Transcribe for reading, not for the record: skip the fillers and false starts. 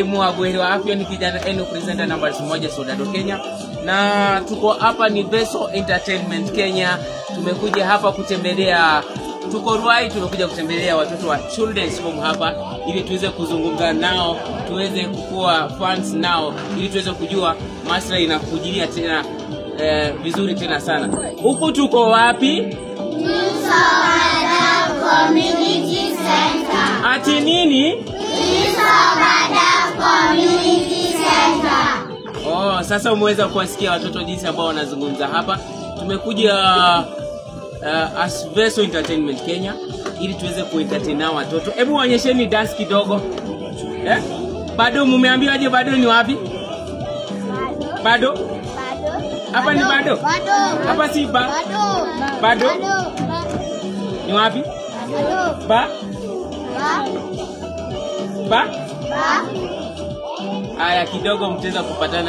Mwagweri wa afya ni kijana enu presenter nambari 1 Soldado Kenya, na tuko hapa ni Veso Entertainment Kenya. Tumekuja hapa kutembelea, tuko Ruai, tumekuja kutembelea watoto wa Children's Home hapa ili tuweze kuzungumza nao, tuweze kukua fans nao, ili tuweze kujua maslahi na kujilia tena vizuri tena sana. Huku tuko wapi? Community Center. Ati nini? Community Center. Oh, sasa umeweza kuwasikia watoto jinsi ambao wanazungumza hapa. Tumekuja as Veso Entertainment Kenya ili tuweze kuentertain nao watoto. Hebu waonyesheni dance kidogo. Eh? Bado mumeambiwaje bado ni wapi? Bado. Bado. Hapa ni bado? Bado. Hapa si ba. Bado. Bado? Bado. Ni wapi? Bado. Ba? Ba. Ba? Ba. Haya, kidogo mtaweza kupatana.